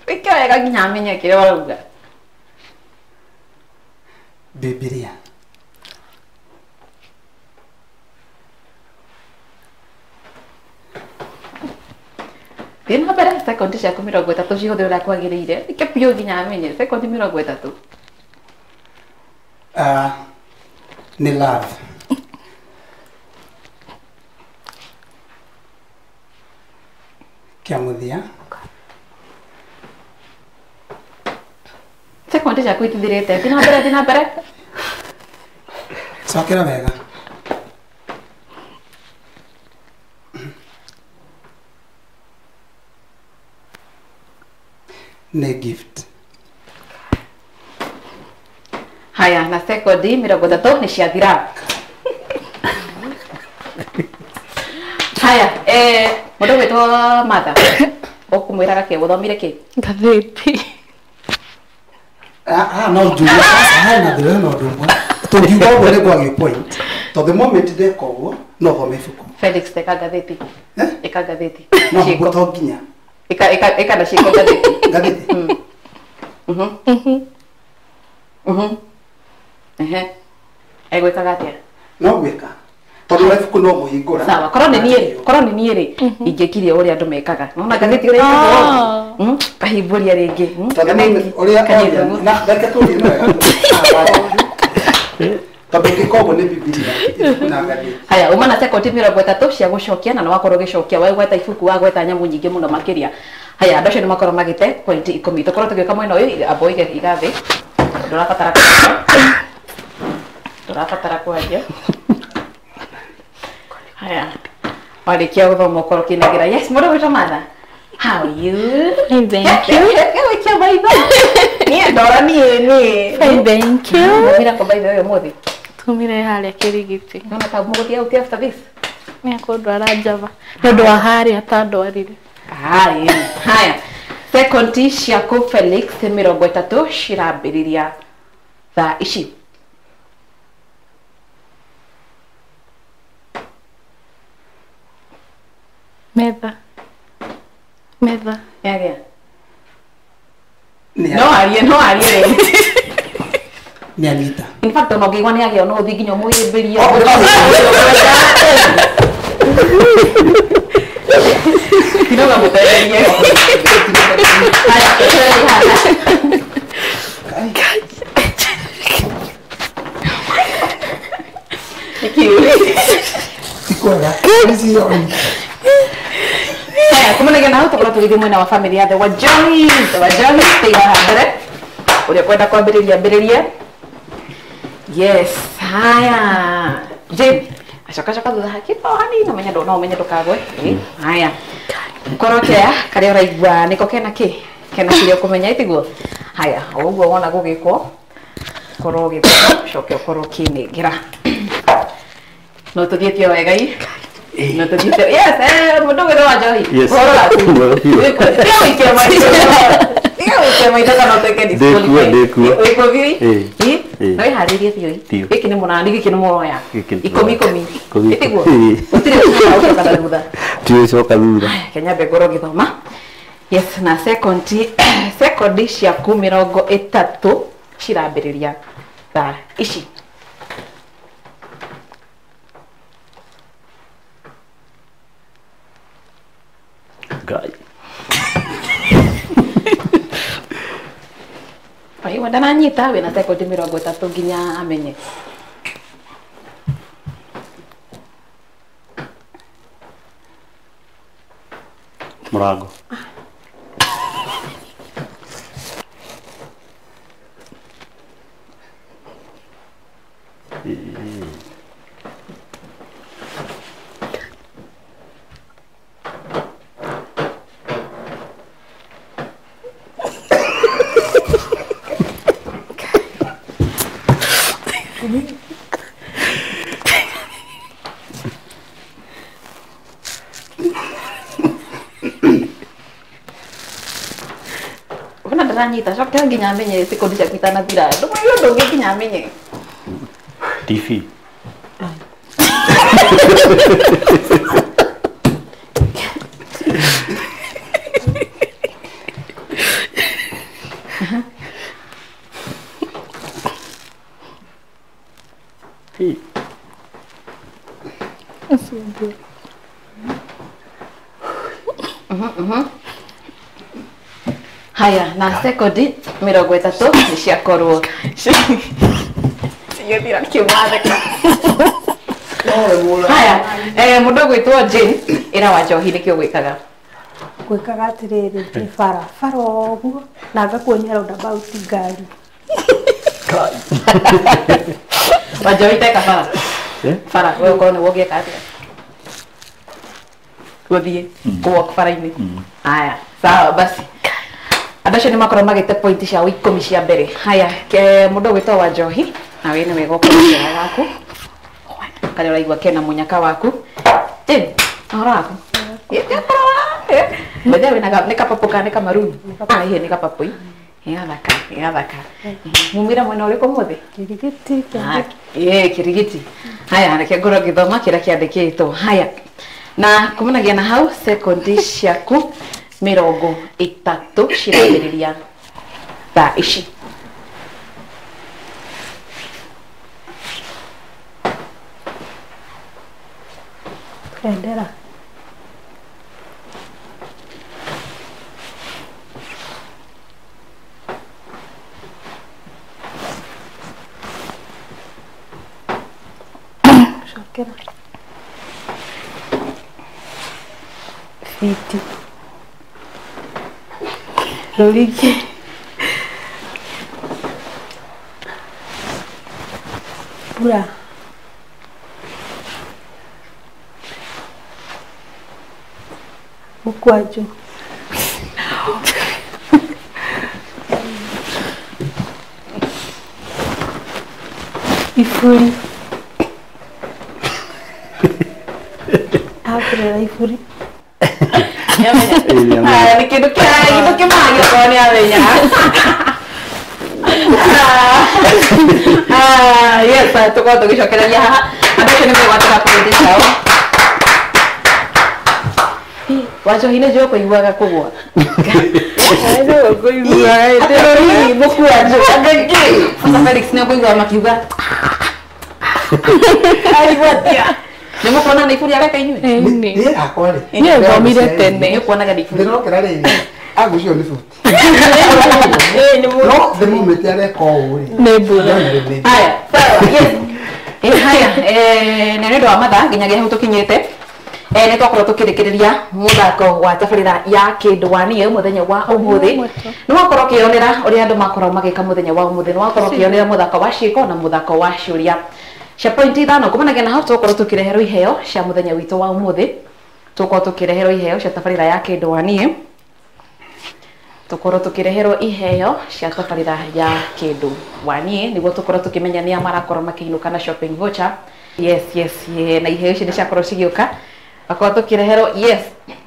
Wĩke wega nginya amenye kĩrĩa ũrauga. Bibilia. Thiĩ na mbere sekondi ciaku 30 cihũthĩre ũrĩa kwagĩrĩire. Ĩke biũ nginya amenye sekondi 30. Nĩ love. Kĩa mũthia. Sekondi ciaku itithirĩte. Thiĩ na mbere, thiĩ na mbere. Cokera wega. Nĩ gift. Haya, na sekondi 30 nĩ ciathira. Haya, mũndũ gwĩtwo Martha, ũkũmwĩraga kĩ? Ũthomire kĩ? Ngathĩti. No njuge hena thĩna na ũndũ ũmwe. Tũngiuga ũguo nĩ kwagĩ point. Tondũ the moment ndeka ũguo no thome ibuku. Felix, ĩka ngathĩti. Ĩka ngathĩti. No ũguo to nginya. Ĩka na ciĩko ngathĩti. Ngathĩti. Egwĩkaga atĩa? No gwĩka. Tondũ ibuku no mũhingũra. Sawa, korwo nĩ niĩ rĩ, korwo nĩ niĩ rĩ, ingĩkirie ũrĩa andũ mekaga. Nona ngathĩti ũrĩa ĩkagwo. Kahingũria rĩngĩ. Tondũ ũrĩa na reke tũrie nĩ wega. Tondũ ũngĩka ũguo nĩ Bibilia, ibuku na ngathĩti. Haya, uma na sekondi 30 cia gũcokia na nĩ wakorwo ũgĩcokia wagweta ibuku, wagweta nyamũ nyingĩ mũno makĩria. Haya andũ acio nĩ makorwo magĩte point 10. Tũkorwo tũgĩũka mwena ũyũ amba ũige iga thĩ. Ndũrabatara kwaria. Ndũrabatara kwaria. Haya. Warĩkia gũthoma ũkorwo ũkĩnengera. Yes, mũndũ gwĩtwo Martha. How are you? Fine, thank you. Gĩgũikia maitho. Niĩ ndora niĩ niĩ. Fine, thank you. Mumira kũ by the way ũmũthĩ? Tumire harĩa Kĩrigiti. Nona ta mũgũthiĩ out after this? Nĩ akũndwara Java. Nĩ ũndũ wa harĩa atandwarire. Haya. Haya. Sekondi ciaku Felix 30 cirambĩrĩria thaa ici. Metha. Metha. Yagĩa. No arie, no arie rĩu. Nĩ anyita. In fact, ona ũngĩigua nĩ agĩa no ũthiĩ nginya ũmũhĩmbĩrie. Kidogo mũtetherie. Haya, eterera haha. Nĩkĩ? Ti kwega. Haya, kumanagia na hau tũkorwo tũgĩthiĩ mwena wa family ya the Wanjohi. The Wanjohi, tĩiga haha mbere. Ũrĩa ũkwenda kwambĩrĩria ambĩrĩrie. Yes, haya. Jane, acoka coka thutha hakiko hanini ũmenye no ũmenye ndũkagwe. Haya. Korwo kĩoya karĩa ũraigua nĩko kena kĩ? Kena kĩrĩa ũkũmenya ĩtiguo? Haya, o ũguo wona gũgĩkwo, korwo ũgĩthoma, ũcoke ũkorwo ũkĩnengera. No tũthiĩte o wega ii? No tũthiĩte. Yes, mũndũ ũgwĩtwo Wanjohi. Yes. Ũhoro waku? Mwega biũ. Tiga gũikia maitho. Tiga gũikia maitho kana ũtuĩke disqualified. Ndĩkuo, ndĩkuo. Wĩkuo biũ? Ĩĩ. Ĩ? Ĩĩ. Na wĩharĩrie biũ ĩ? Biũ. Gĩkĩ nĩ mũnani, gĩkĩ nĩ mũroya. Gĩkĩ nĩ Ikũmi tũroya. ikũmi. Ikũmi. Ĩtiguo? Ĩĩ. Gũtirĩ gũcoka na thutha. Tigũcoka thutha. Kenya mbe ngorwo ngĩthoma. Yes, na sekondi ciaku 30 cirambĩrĩria thaa ici. Ngai. Waigua ndaranyita wĩna sekondi 30 nginya amenye. Mũrango. Wona ndaranyita coka nginya amenye sekondi ciaku itanathira. Ndũmwĩre ũndũ ũngĩ nginya amenye. TV. Haya, na sekondi 30 nĩ ciakorwo cigĩthira nĩkĩo mwatheka. Haya, mũndũ ũgwĩtwo Jane, ĩra Wanjohi nĩkĩ ũgwĩkaga? Gwĩkaga atĩrĩrĩ, nĩ bara bara ũguo na ngakuonia roundabout ngari. Wanjohi teka bara. Bara, we ũkorwo nĩguo ũngĩka atĩa? Gũthiĩ kũwalk bara-inĩ. Haya, sawa basi. Andũ acio nĩ makorwo magĩte point ciao 10 cia mbere. Haya, mũndũ ũgwĩtwo Wanjohi, nawe nĩ wega ũkorwo ũkĩoya gaku. Karĩa ũraigua kena mũnyaka waku. Jane, ũhoro waku? Bethe wĩna nĩ kapapũ kana nĩ kamaruni? Ihe nĩ kapapũ ĩ. Ĩgathaka, ĩgathaka. Mumĩra mwena ũrĩkũ ũmũthĩ? Kĩrigiti. Ĩĩ, Kĩrigiti. Haya, reke ngorwo ngĩthoma kĩrĩa kĩandĩkĩtwo. Haya. Na kumanagia na hau sekondi ciaku 30 cirambĩrĩria thaa ici. Bendera. Cokera. Fiti. Rũrigi. Mbura. Mũkwanjũ. Iburi. Akũrera iburi. Nĩ kĩndũ kĩmagio korwo nĩ amenya. Yes, tũkorwo tũgĩcokereria haha andũ acio nĩ megwatĩra pointi ciao. Wanjohi nĩ njũĩ kũiguaga kũgwa. Mũkwanjũ Sasa Felix nĩ ũkũigua makiuga aigua nĩ mũkuona nĩ iburi areka inyuĩ? Niĩ hakwa rĩ. Niĩ thomire tene. Nĩ ũkuonaga nĩ iburi. Ndĩrokĩra rĩrĩ agucio nĩ buti. No the moment areka ũũ rĩ. Nĩ mbura. Haya, sawa, yes. Haya, nĩ ũndũ wa mathaa nginyagia hau tũkinyĩte. Nĩ twakorwo tũkĩrĩkĩrĩria mũthako wa tabarĩra ya kĩndũ wa niĩ mũthenya wa ũmũthĩ. Nĩ wakorwo ũkĩonera ũrĩa andũ makorwo magĩka mũthenya wa ũmũthĩ. Nĩ wakorwo ũkĩonera mũthako wa ciĩko na mũthako wa ciũria cia pointi 5. Kumanagia na hau tũgũkorwo tũkĩreherwo iheo cia mũthenya witũ wa ũmũthĩ. Tũgũkorwo tũkĩreherwo iheo cia tabarĩra ya kĩndũ wa niĩ. Tũkorwo tũkĩreherwo iheo cia tabarĩra ya kĩndũ wa niĩ nĩguo tũkorwo tũkĩmenya nĩa marakorwo makĩinũka na shopping voucher. Yes, yes, na iheo ici nĩ ciakorwo cigĩũka. Akorwo tũkĩreherwo, yes.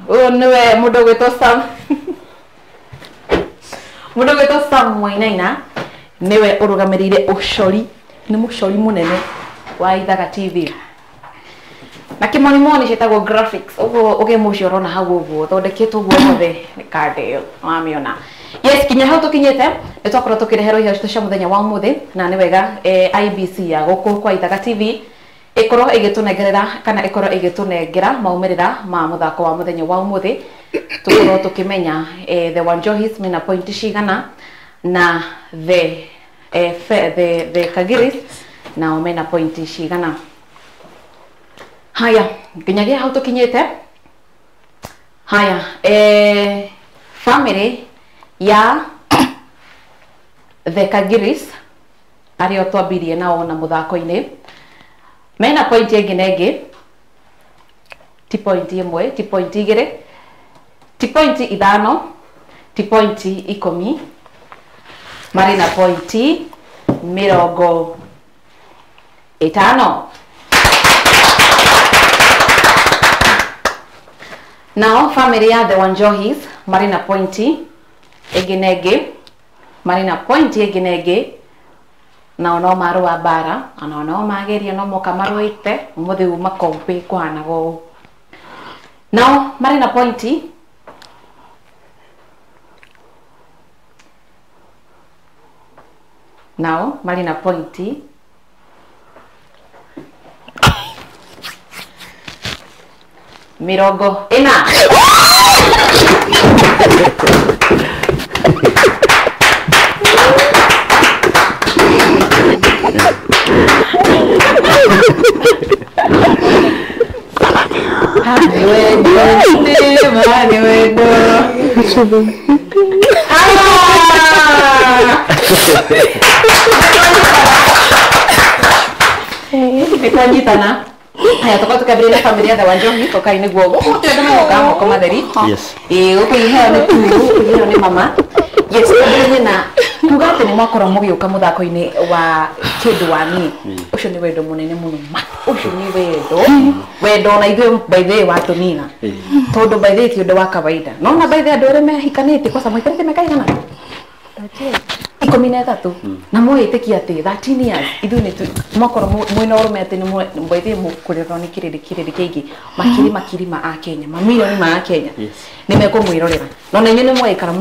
Ũyũ nĩwe mũndũ ũgwĩtwo Sam. Mũndũ ũgwĩtwo Sam Wainaina nĩwe ũrũgamĩrĩire ũcori, nĩ mũcori mũnene wa Ithaga TV. Na kĩmonimoni ciĩtagwo graphics. Ũguo ũgemu ũcio ũrona hau ũguo ũthondeketwo ũguo wothe nĩ kanda ĩyo wamĩona. Yes, kinya hau tũkinyĩte nĩ twakorwo tũkĩreherwo iheo citũ cia mũthenya wa ũmũthĩ na nĩ wega IBC ya gũkũ kwa Ithaga TV ĩkorwo ĩgĩtũnengerera kana ĩkorwo ĩgĩtũnengera maumĩrĩra ma mũthako wa mũthenya wa ũmũthĩ. Tũkorwo tũkĩmenya the Wanjohis mena pointi cigana na the Kagiris nao mena pointi cigana. Haya, nginyagia hau tũkinyĩte. Haya, family ya the Kagiris arĩa twambirie nao na mũthako-inĩ mena pointi ĩngĩ na ĩngĩ, ti pointi 1, ti pointi 2, ti pointi 5, ti pointi 10, marĩ na pointi 50. Nao family ya the Wanjohis marĩ na pointi ĩngĩ na ĩngĩ, marĩ na pointi ĩngĩ na ĩngĩ, nao no marũa mbara, onao no mageria no moka marũĩte ũmũthĩ uma kompi kũhanaga ũũ. Nao marĩ na pointi 40. Nĩtwanyitana. Haya, tũkorwo tũkĩambĩrĩria na family ya the Wanjohi tũkai nĩguo gũkũ twende magoka moko matheri. Yes. Ĩĩ, gũkũ iheo nĩ turu, gũkũ iheo nĩ mama. Yes, twambĩrĩrie na kuga atĩ nĩ mwakorwo mũgĩũka mũthako-inĩ wa kĩndũ wa niĩ. Ũcio nĩ wendo mũnene mũno ma. Ũcio nĩ wendo. Wendo na ithuĩ by the way watũnina. Tondũ by the way ti ũndũ wa kawaida. Nona by the way andũ arĩa mehikanĩtie kwaca maikarĩte mĩaka ĩigana? 13. Na mwĩtĩkia atĩ 13 years ithuĩ nĩ mwakorwo mwĩna ũrũme atĩ nĩ by the way mũkũrerwo nĩ kĩrĩndĩ kĩingĩ makiri makiri ma Akenya, mamirioni ma Akenya nĩ mekũmwĩrorera. No na inyuĩ nĩ mwaikara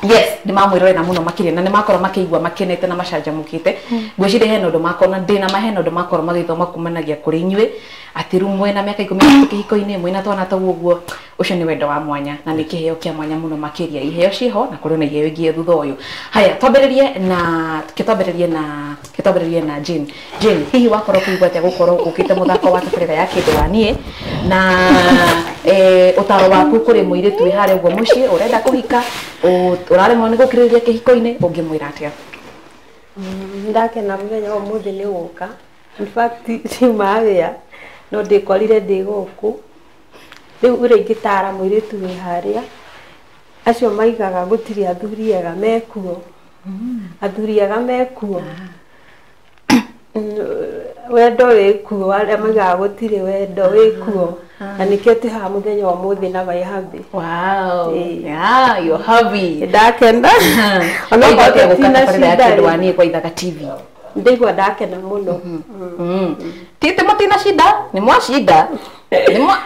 yes, nĩ mamwĩrorera mũno makĩria na nĩ makorwo makĩigua makenete na macanjamũkĩte. Ngwĩciria hena ũndũ makona ndĩna ma hena ũndũ makorwo magĩthoma kumanagia kũrĩ inyuĩ atĩ rĩu mwena mĩaka 13 kĩhiko-inĩ mwĩna twana tau ũguo. Ũcio nĩ wendo wa mwanya na nĩ kĩheo kĩa mwanya mũno makĩria. Iheo ciĩho na kũrĩ na iheo ingĩ thutha ũyũ. Haya, twambĩrĩrie na Jane. Jane, hihi wakorwo kũigua atĩa gũkorwo ũkĩte mũthako wa tabarĩra ya kĩndũ wa niĩ Na ũtaro waku kũrĩ mũirĩtu wĩ harĩa ũguo mũciĩ ũrenda kũhika, ũraremwo nĩ gũkirĩrĩria kĩhiko-inĩ, ũngĩmwĩra atĩa? Ndakena mũthenya wa ũmũthĩ nĩ gũka. In fact ciuma wĩra no ndĩkorire ndĩ gũkũ. Rĩu ũrĩa ingĩtara mũirĩtu wĩ harĩa, acio maigaga gũtirĩ athuri ega mekuo. Athuri ega mekuo. Wendo wĩkuo, arĩa maigaga gũtirĩ wendo wĩkuo. Na nĩkĩo twĩ haha mũthenya wa ũmũthĩ na my hubby. Wow. Yeah, your hubby. Ndakena. Onokorwo tũtina shida rĩ. Kwa Ithaga TV. Ndaigua ndakena mũno. Tite mũtina shida, nĩ mwashinda. Nĩ mwa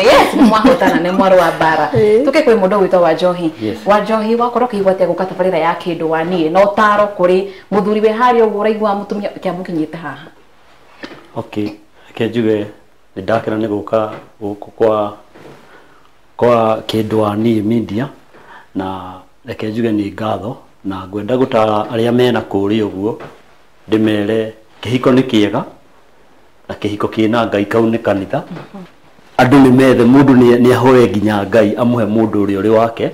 yes, nĩ mwahotana, nĩ mwarũa mbara. Tũke kwĩ mũndũ ũgwĩtwo Wanjohi. Wanjohi wakorwo ũkĩigua atĩa gũka tabarĩra ya kĩndũ wa niĩ na ũtaro kũrĩ mũthuri wĩ harĩa ũguo ũraigua mũtumia kĩamũkinyĩte haha. Okay, reke njuge nĩ ndakena nĩ gũka gũkũ kwa kĩndũ wa niĩ media, na reke njuge nĩ ngatho na ngwenda gũtara arĩa mena kũrĩa ũguo ndĩmere kĩhiko nĩ kĩega na kĩhiko kĩna Ngai kau nĩ kanitha. Andũ nĩ methe mũndũ nĩ ahoe nginya Ngai amũhe mũndũ ũrĩa ũrĩ wake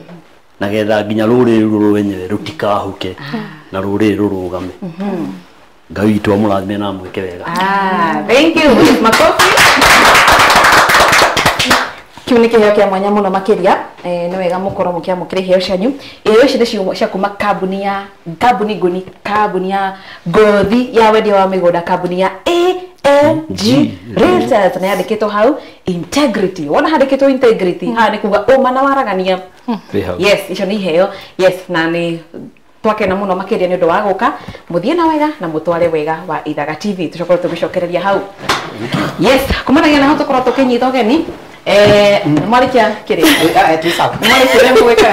na getha nginya rũrĩrĩ rũrũ rwenyewe rũtikahuke na rũrĩrĩ rũrũgame. Ngai witũ amũrathime na amwĩke wega. Thank you. Makofi. Kiu nĩ kĩheo kĩa mwanya mũno makĩria. Nĩ wega mũkorwo mũkĩamũkĩra iheo cianyu. Iheo ici nĩ cia kuma kambuni ya kambuni ngũni, kambuni ya ngothi ya wendia wa mĩgũnda, kambuni ya AMG Realtors, na yandĩkĩtwo hau integrity. Wona handĩkĩtwo integrity haha nĩ kuga ũma na waragania. Yes, icio nĩ iheo. Yes, na nĩ twakena mũno makĩria nĩ ũndũ wa gũka. Mũthiĩ na wega na mũtware wega wa Ithaga TV. Tũcokorwo tũgĩcokereria hau. Yes, kumanagia na hau tũkorwo tũkĩnyita ũgeni. Mwarikia kiri. Mwarikia mweka.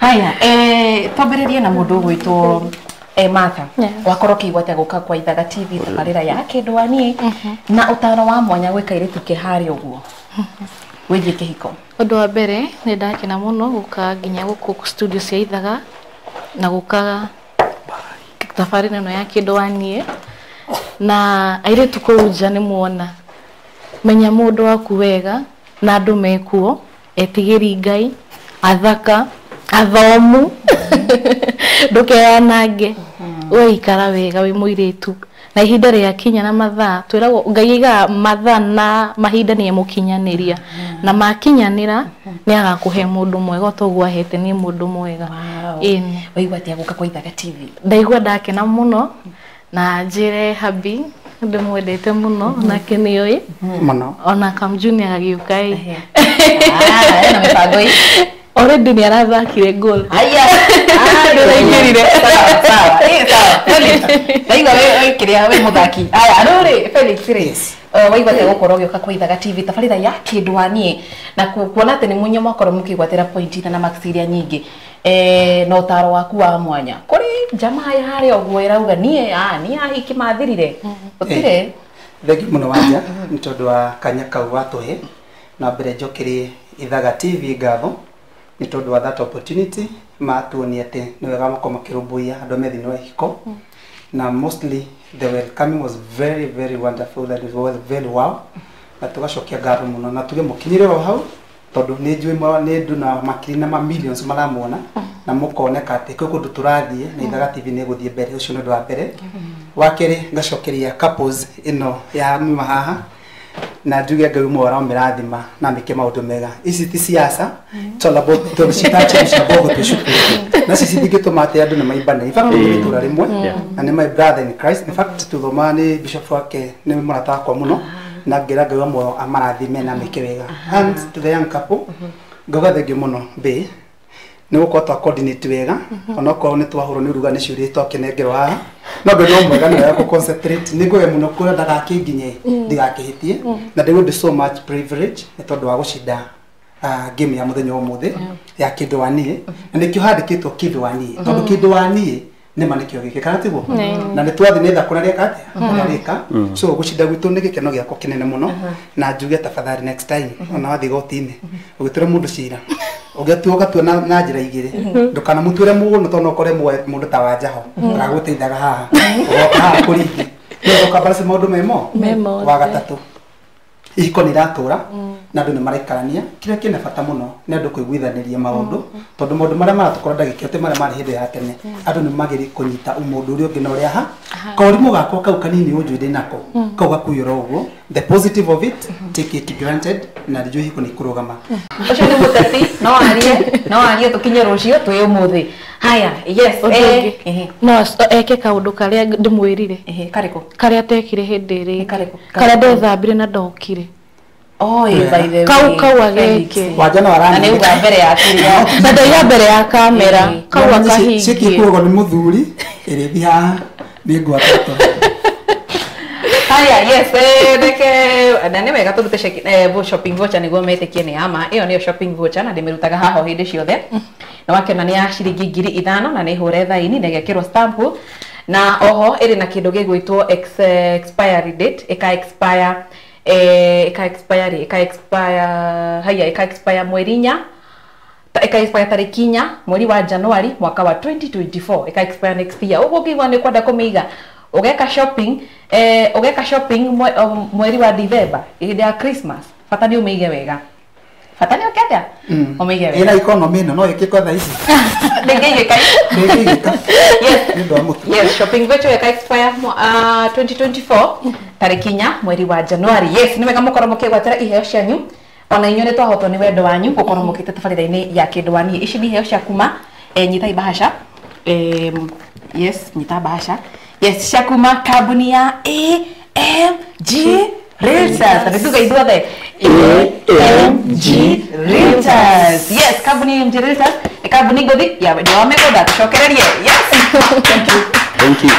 Haya, twambĩrĩrie na mũndũ ũgwĩtwo Martha. Wakorwo ũkĩigua atĩa gũka kwa Ithaga TV tabarĩra ya kĩndũ wa niĩ na ũtaro wa mwanya gwĩ kairĩtu ke harĩa ũguo wĩgiĩ kĩhiko? Ũndũ wa mbere nĩ ndakena mũno gũka nginya gũkũ studio cia Ithaga na gũka tabarĩra ĩno ya kĩndũ wa niĩ. Na airĩtu kũu nja nĩ muona, menya mũndũ waku wega na andũ mekuo, etigĩri Ngai, athaka, athomu, ndũkeyanange, we ikara wega wĩ mũirĩtu. Na ihinda rĩakinya na mathaa, twĩragwo Ngai aigaga mathaa na mahinda nĩ emũkinyanĩria, na makinyanĩra nĩ agakũhe mũndũ mwega o ta ũguo ahete niĩ mũndũ mwega. Ĩni. Waigua atĩa gũka kwa Ithaga TV? Ndaigua ndakena mũno. Na njĩre hubby ndĩmwendete mũno nake nĩoĩ mũno, ona Kamjuni agagĩũka ĩ. Ena mĩbango ĩ. Already nĩ arathakire goal. Aya, ndĩraingĩrire. Sawa, sawa. Sawa. Felix, ndaigua wĩ kĩrĩa wĩ mũthaki. Aya, rĩu rĩ Felix rĩ, waigua atĩa gũkorwo ũgĩũka kwa Ithaga TV tabarĩra ya kĩndũ wa niĩ na kuona atĩ nĩ mũnyo mwakorwo mũkĩgwatĩra point na marks iria nyingĩ, na ũtaro waku wa mwanya kũrĩ jamaa ya harĩa ũguo ĩrauga niĩ niĩ ahiki mathirire gũtirĩ? Thengiũ mũno Wanja nĩ tondũ wa kanya kau watũhe. Na mbere njokerie Ithaga TV ngatho nĩ tondũ wa that opportunity matuonia atĩ nĩ wega makorwo makĩrũmbũiya andũ me thĩinĩ wa ihiko. Na mostly the welcoming was very very wonderful and it was very wow. Na tũgacokia ngatho mũno na tuge mũkinyire o hau tondũ nĩ njũĩ nĩ ndũ na makiri na ma millions maramuona na mũkoneka atĩ kwĩ kũndũ tũrathiĩ na Ithaga TV nĩ ĩgũthiĩ mbere. Ũcio nĩ ũndũ wa mbere. Wa kerĩ ngacokeria couples ĩno ya muma haha na njuge Ngai ũmwe aramĩrathima na amĩke maũndũ mega. Ici ti siasa, it's all about tondũ citachemsha bongo twĩ cukuru na ci citingĩtũma atĩ andũ nĩ maimbane. In fact tũrĩ itũra rĩmwe na nĩ my brother in Christ. In fact tũthomaga nĩ bishop wake nĩ mũrata wakwa mũno na ngĩra Ngai wa muoyo amarathime na amĩke wega. And to the young couple ngauga thengiũ mũno bae nĩ gũkorwo twa coordinate wega, onokorwo nĩ twahũrwo nĩ ũruga nĩ ciũria twakĩnengerwo haha, no Ngai no mwega nĩ wega kũ concentrate nĩ ngũge mũno kũrĩa ndagakĩnginye ndigakĩhĩtie, na ndĩgũndĩ so much privilege nĩ tondũ wa gũcinda game ya mũthenya wa ũmũthĩ ya kĩndũ wa niĩ, na nĩkĩo handĩkĩtwo kĩndũ wa niĩ tondũ kĩndũ wa niĩ Nĩ ma nĩkĩo gĩkĩ kana tiguo na nĩ twathi nĩ thakũra rĩeka atĩa ũrĩa rĩka so gũcinda gwitũ nĩ gĩkeno gĩakwa kĩnene mũno na njuge tafadhali next time ona wathiĩ igoti-inĩ ũgĩtura mũndũ cira ũgĩtua ũgatua na njĩra igĩrĩ ndũkanamũtuĩre mũno tondũ no ũkore mũndũ ta Wanjaho aragũteithaga haha ũgoka haha kũringĩ nĩ ũkambarasi maũndũ memo wa gatatũ ihiko nĩ iratũra na andũ nĩ maraikarania kĩrĩa kĩna bata mũno nĩ andũ kũiguithanĩria maũndũ tondũ maũndũ marĩa maratũkora ndagĩka ĩyo ti marĩa marĩ hĩndĩ ya tene andũ nĩ magĩrĩire kũnyita ũmũndũ ũrĩa ũngĩ na ũrĩa ha kaũrimũ gakwa kau kanini ũnjũĩ ndĩ nako kau gakuiyũra ũguo the positive of it take it granted na nĩnjũĩ ihiko nĩ ikũrũgama ũcio nĩ mũteti no arie tũkinye rũciũ twĩ ũmũthĩ haya yes no eke kaũndũ karĩa ndĩmwĩrire karĩkũ karĩa atekire hĩndĩ ĩrĩa karĩa ndethambire na ndokire Oh, by the way. Kau ageke. Wajana warani. Na nĩ uga mbere ya kĩrĩa. Na ndaiga mbere ya kamera. Kau akahingie. Ciki kuogo nĩ mũthuri ĩrĩthi haha nĩ ngwatĩtwo. Haya, yes, reke na nĩ wega tũrute shopping voucher nĩguo metĩkie nĩ ama. Ĩyo nĩyo shopping voucher na ndĩmĩrutaga haha o hĩndĩ ciothe. Na wakĩona nĩ ya ciringi 5,000 na nĩ hũre thaini na ĩgekĩrwo stamp na oho ĩrĩ na kĩndũ gĩgwĩtwo expiry date ĩka expire ika expire mweri inya ika expire tarĩki inya mweri wa January mwaka wa 2024 ika expire next year ũguo ũngĩigua nĩ kwenda kũmĩiga ũgeka shopping mweri wa December hĩndĩ ya Christmas bata nĩ ũmĩige wega bata nĩ ũkenda ũmĩige wega ĩna economy ĩno no ĩkĩkwo thaa ici ndĩngĩigĩka yes yes shopping voucher ika expire 2024 tarĩki inya mweri wa January yes nĩ wega mũkorwo mũkĩgwatĩra iheo cianyu ona inyuĩ nĩ twahotwo nĩ wendo wanyu gũkorwo mũkĩte tabarĩra-inĩ ya kĩndũ wa niĩ ici nĩ iheo cia kuma nyitai bahasha yes nyita bahasha yes cia kuma kambuni ya AMG Realtors nĩ tuga ithuothe AMG Realtors yes kambuni AMG Realtors nĩ kambuni ngũthi ya wendia wa mĩgũnda tũcokererie yes thank you thank you.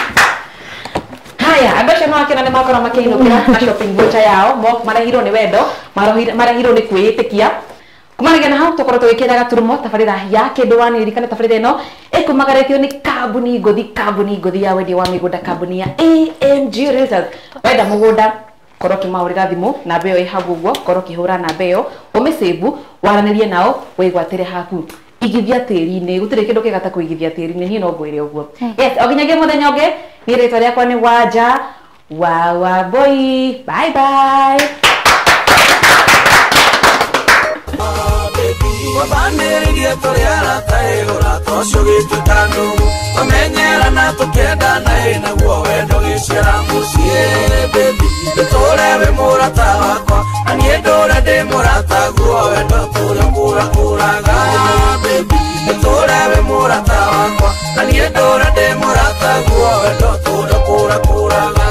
Haya, andũ acio nĩwakĩona nĩ makorwo makĩinũkĩra na shopping voucher yao marehirwo nĩ wendo marehirwo nĩ kwĩĩtĩkia kumanagia na hau tũkorwo tũgĩkĩra gaturumo tabarĩra ya kĩndũ wa niĩ ririkana tabarĩra ĩno ĩkumagarĩtio nĩ kambuni ngũthi ya wendia wa mĩgũnda kambuni ya AMG Realtors wenda mũgũnda korwo ũkĩmahũrĩra thimũ namba ĩyo ĩ hau ũguo korwo ũkĩhũra namba ĩyo ũmĩcĩbu waranĩrie nao wĩgwatĩre haku igithia tĩri-inĩ gũtirĩ kĩndũ kĩega ta kũigithia tĩri-inĩ niĩ no ngwĩre ũguo yes o nginyagia mũthenya ũngĩ niĩ rĩtwa rĩakwa nĩ Wanja wa Wambui bye bye. Wabanĩrĩrie tũrĩ arata ĩ ũrata ũcio gĩtuĩka ndũgũ tũmenyerana tũkĩendana ĩ naguo wendo gĩciara mũciĩ baby ndũtũre wĩ mũrata wakwa na niĩ ndũre ndĩ mũrataguo wendo tũrĩa kũrakũraga baby ndũtũre wĩ mũrata wakwa na niĩ ndũre ndĩ mũrataguo wendo tũrĩa kũrakũraga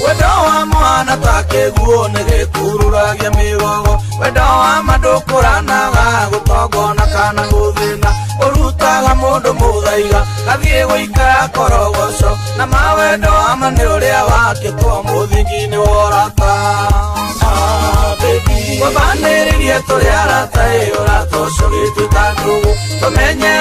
wendo wa mwana ta kĩguũ nĩ gĩkururagia mĩgogo wendo wa ma ndũkũranaga gũtongona kana gũthĩna ũrutaga mũndũ mũthaiga gathiĩ gũikara korogoco na mawendo wa ma nĩ ũrĩa wakĩtwo mũthingi-inĩ wa ũrata wabanĩrĩrie tũrĩ arata ĩ ũrata ũcio gĩtuĩka ndũgũ tũmenye